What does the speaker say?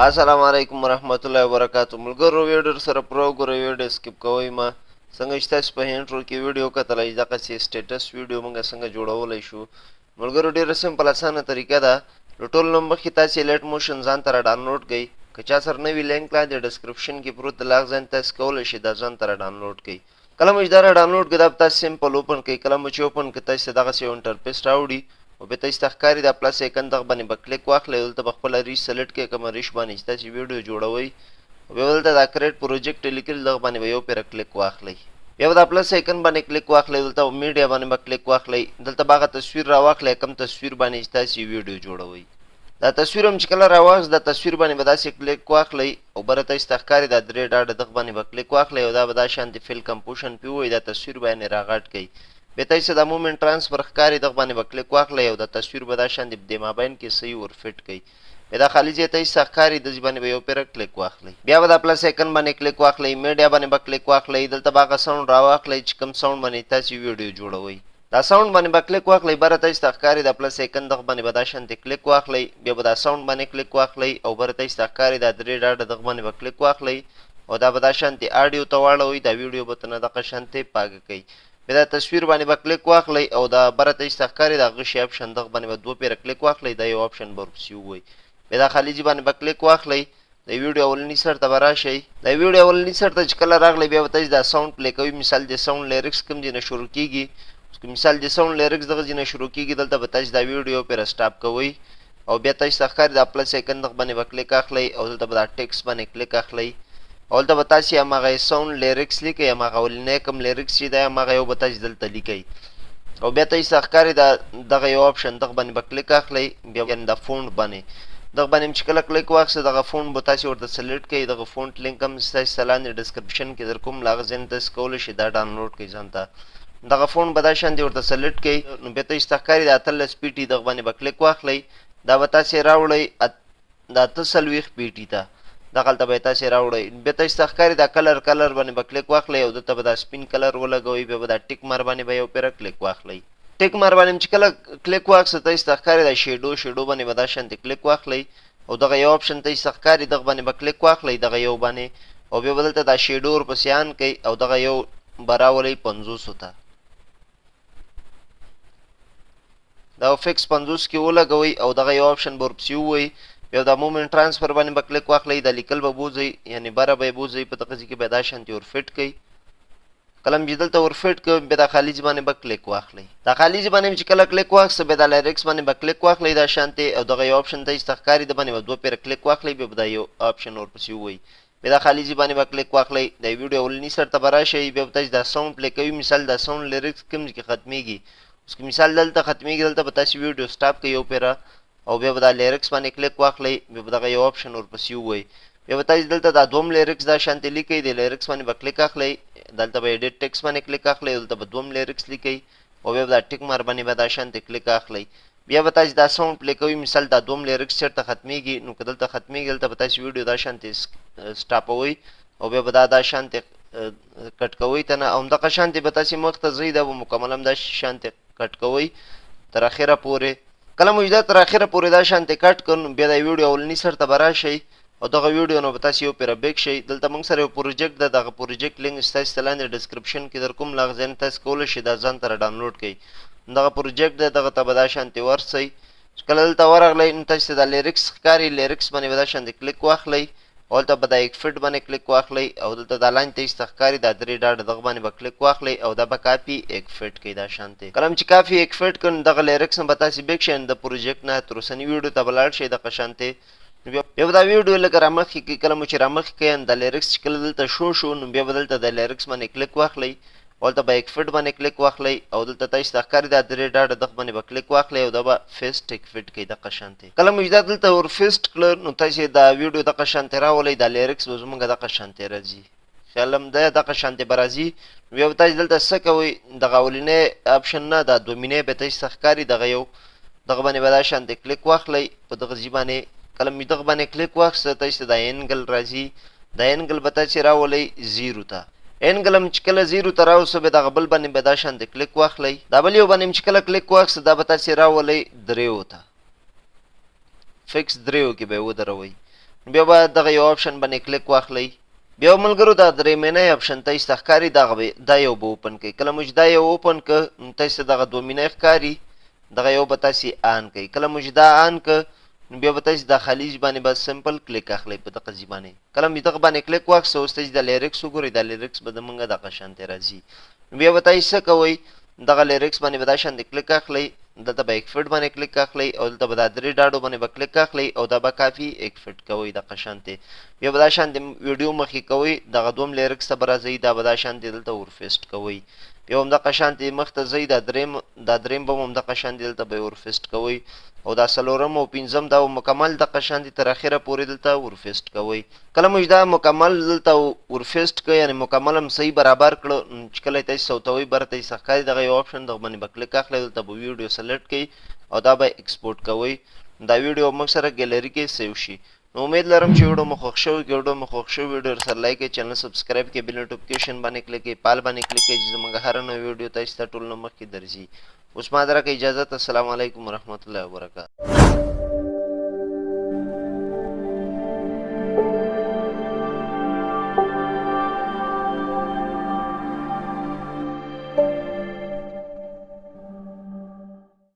السلام علیکم ورحمت الله وبرکاتو. ملګرو، ویډیو سره پوره وګورئ، ویډیو skip کوئ مه. څنګه چې تاسو په intro کې ویډیو کتلی، دغسې status ویډیو موږ څنګه جوړولی شو. ملګرو، ډېره simple اسانه طریقه ده. له ټولو نه مخکې تاسې Alight Motion ځان ته را download کړئ. که چا سره نه وي، لینک لاندې description کې پروت دی، له هغه ځای نه تاسې کولی شئ دا ځان ته را download کړئ. کله مو چې دا را download کړئ، دا به تاسې simple open کړئ. کله مو چې open کړئ، تاسې دغسې یو interface راوړي او بیا تاسې ته ښکاري دا plus icon، دغه باندې به کلیک واخلئ. دلته به خپله ریش select کړئ، کومه ریش باندې چې تاسې ویډیو جوړوئ. او بیا دلته دا create project لیکل، دغه باندې به یو پېره کلیک واخلئ. بیا به دا plus icon باندې کلیک واخلئ. دلته میډیا باندې به کلیک واخلئ. دلته به هغه تصویر راواخلئ، کوم تصویر باندې چې تاسې ویډیو جوړوئ. دا تصویر هم چې کله راواخست، دا تصویر باندې به داسې کلیک واخلئ او بره تاسې ته ښکاري دا درې ډاډه، دغه باندې به کلیک واخلئ او دا به دا شان د fill composition پې ووایي. دا تصویر به یعنې راغټ کړئ. بیا تاسې دا movement transfer ښکاري، دغه باندې به کلیک واخلئ او دا تصویر به دا شان د دې مابین کې صحیح ور fit کړئ. بیا دا خالي ځای تاسې ته ښکاري، داسې باندې به یو پېره کلیک واخلئ. بیا به دا plus icon باندې کلیک واخلئ، میډیا باندې به کلیک واخلئ. دلته به هغه sound راواخلئ چې کوم sound باندې تاسې ویډیو جوړوئ. دا sound باندې به کلیک واخلئ. بره تاسې ته ښکاري دا plus icon، دغه باندې به دا شانتې کلیک واخلئ. بیا به دا sound باندې کلیک واخلئ او بره تاسې ته ښکاري دا درې ډاډه، دغه باندې به کلیک واخلئ او دا به دا شانتې audio ته واړوئ. دا ویډیو به تنه دغه شانتې پاکه کړئ. بیا دا تصویر باندې به کلیک واخلئ او دا بره تاسې ته ښکاري دا غشي option، دغه باندې به دوه پېره کلیک واخلئ، دا یو option به ورپسې ووایي. بیا دا خالي ځای باندې به کلیک واخلئ، د ویډیو اولني سر ته به راشئ. د ویډیو اولني سر ته چې کله راغلئ، بیا به تاسې دا sound play کوئ. مثال د sound lyrics کوم ځای نه شروع کېږي، که مثال د sound lyrics دغه ځای نه شروع کېږي، دلته به تاسې دا ویډیو پرې stop کوئ او بیا تاسې ته ښکاري دا plus icon، دغه باندې به کلیک اخلئ او دلته به دا ټیکس باندې کلیک اخلئ او دلته به تاسې هماغه sound lyrics لیکئ. هماغه اولنی کوم lyrics چې دی، هماغه یو به تاسې دلته لیکئ او بیا تاسې ته ښکاري دا دغه یو option، دغه باندې به کلیک اخلئ. بیا یعنې دا font باندې، دغه باندې چې کله کلیک واخیسته، دغه font به تاسې ورته select کړئ. دغه font link هم ستاسې ته لاندې description کې در کوم، له هغه ځای نه تاسې کولی شئ دا download کړئ ځان ته. دغه font به دا شان دی ورته select کړئ. نو بیا تاسې ته ښکاري د 18 pt، دغه باندې به کلیک واخلئ. دا به تاسې راوړئ د 48 pt ته، دغلته به یې تاسې راوړئ. بیا تاسې ته ښکاري دا color، color باندې به کلیک واخلئ او دلته به دا سپین color ولګوئ. بیا به دا tick mark باندې به یو پېره کلیک واخلئ. tick mark باندې چې کله کلیک واخیسته، تاسې ته ښکاري دا shadow، shadow باندې به دا شانتې کلیک واخلئ او دغه یو option تاسې ته ښکاري، دغه باندې به کلیک واخلئ، دغه یو باندې، او بیا به دلته دا shadow ورپسې on کړئ او دغه یو به راولئ 50 ته. دا fix 50 کې ولګوئ او دغه یو option به ورپسې ووایي. بیا دا movement transfer باندې به کلیک واخلئ، دا لیکل به بوځئ، یعنې بره به یې بوځئ، په دغه ځای کې به دا شانتې ور fit کړئ. کله چې دلته ور fit کړئ، بیا دا خالي ځای باندې به کلیک واخلئ. دا خالي ځای باندې چې کله کلیک واخیسته، بیا دا lyrics باندې به کلیک واخلئ دا شانتې او دغه یو option تاسې ته ښکاري، د باندې به دوه پېره کلیک واخلئ. بیا به دا یو option ورپسې ووایي. بیا دا خالي ځای باندې به کلیک واخلئ، د ویډیو اولني سر ته به راشئ. بیا به تاسې دا sound play کوئ. مثال دا sound lyrics کوم ځای کې ختمېږي، اوس که مثال دلته ختمېږي، دلته به تاسې ویډیو stop کړئ یو پېره او بیا به دا lyrics باندې کلیک واخلئ. بیا به دغه یو option ورپسې ووایي. بیا به تاسې دلته دا دوم lyrics دا شانتې لیکئ، د lyrics باندې به کلیک اخلئ، دلته به edit text باندې کلیک اخلئ، دلته به دوم lyrics لیکئ او بیا به دا tick mark باندې به دا شانتې کلیک اخلئ. بیا به تاسې دا sound play کوئ. مثال دا دوم lyrics چېرته ختمېږي، نو که دلته ختمېږي، دلته به تاسې ویډیو دا شانتې stop وئ او بیا به دا دا شانتې cut کوئ ته نه، او همدغه شانتې به تاسې مخته ځئ، دا به مکمل هم دا شانتې cut کوئ تر اخره پورې. کله مو چې دا تر اخره پورې دا شانتې cut کړ، نو بیا د ویډیو اولني سر ته به راشئ او دغه ویډیو نو به تاسې یو پېره back شئ. دلته موږ سره یو project ده، دغه project link ستاسې ته لاندې description کې در کوم، له هغه ځای نه تاسې کولی شئ دا ځان ته را download کړئ. دغه project ده، دغه ته به دا شانتې ورسئ. چې کله دلته ورغلئ، نو تاسې ته دا lyrics ښکاري، lyrics باندې به دا شانتې کلیک واخلئ او دلته به دا effect باندې کلیک واخلئ او دلته دا لاین تاسې ته ښکاري دا درې ډاډه، دغه باندې به کلیک واخلئ او دا به copy effect کړئ دا شانتې. کله چې copy effect کړئ، نو دغه lyrics نه به تاسې back شئ، د project نه تر اوسني ویډیو ته به لاړ شئ دغه شانتې. نو بیا به دا ویډیو لږه رامخکې کړئ. کله مو چې رامخکې کړئ، دا lyrics چې کله دلته شو شو، نو بیا به دلته د lyrics باندې کلیک واخلئ او دلته به effect باندې کلیک واخلئ او دلته تاسې ته ښکاري دا درې ډاډه، دغه باندې به کلیک واخلئ او دا به paste effect کړئ دغه شانتې. کله مو چې دا دلته ور paste کړل، نو تاسې دا ویډیو دغه شانتې راولئ. دا lyrics به زموږ دغه شانتې راځي، خیال هم دی دغه شانتې به راځي. نو بیا به تاسې دلته څه کوئ، دغه اولنی option نه، دا دومینی به تاسې ته ښکاري دغه یو، دغه باندې به دا شانتې کلیک واخلئ په دغه ځای باندې. کله مې دغه باندې کلیک واخیسته، تاسې ته دا angle راځي، دا angle به تاسې راولئ zero ته. angle هم چې کله zero ته راوسو، بیا دغه بل باندې به دا شان د کلیک واخلئ. دا بل یو باندې هم چې کله کلیک واخیسته، دا به تاسې راولئ دریو ته، fix دریو کې به یې ودروئ. بیا به دغه یو آپشن باندې کلیک واخلئ. بیا ملګرو دا درېیمینی آپشن تاسو ته ښکاري، دغه به دا یو به اوپن کړئ. کله مو چې دا یو اوپن کړ نو تاسو ته دغه دوه مینی ښکاري، دغه یو به تاسې آن کړئ. کله مو چې دا آن کړ نو بیا به تاسې دا خالي ځای باندې به سمپل کلیک اخلئ په دغه ځای باندې. کله مو چې دغه باندې کلیک واخیست اوس تاسې دا لیریکس وګورئ، دا لیریکس به زمونږ دغه شانتې راځي. نو بیا به تاسې څه کوئ، دغه لیریکس باندې به دا شانتې کلیک اخلئ، دلته به ایکفټ باندې کلیک اخلئ او دلته به دا درې ډاډو باندې به کلیک اخلئ او دا به کافي ایکفټ کوئ دغه شانتې. بیا به دا شانتې ویډیو مخکې کوئ، دغه دوم لیریکس ته به راځئ، دا به دا شانتې دلته ورفیسټ کوئ. بیا هم دغه شانتې مخته ځئ، دا دریم به هم دغه شانتې دلته به یې ورفیسټ کوئ او دا څلورم او پنځم دا مکمل دغه شانتې تر اخره پورې دلته ورفیسټ کوئ. کله مو چې دا مکمل دلته ورفیسټ کړئ، یعنې مکمل هم صحیح برابر کړو، نو چې کله یې تاسې صوتوئ بر ته یې ښکاري دغه یو آپشن دغه باندې به کلیک اخلئ، دلته به ویډیو سلیکټ کړئ او دا به ایکسپورټ کوئ. دا ویډیو موږ سره ګیلري کې سیو شي. نو امید لرم چې ویډیو مو خوښ شوی. که ویډیو مو خوښ شوی ویډیو سره لایک کړئ، چینل سبسکرایب کړئ، بیل نوټیفیکیشن باندې کلیک کړئ، پال باندې کلیک کړئ چې زموږ هره نوې ویډیو تاسو ته ټول نه مخکې درځي. اوس ما درکړئ اجازه. السلام علیکم ورحمت الله وبرکاته.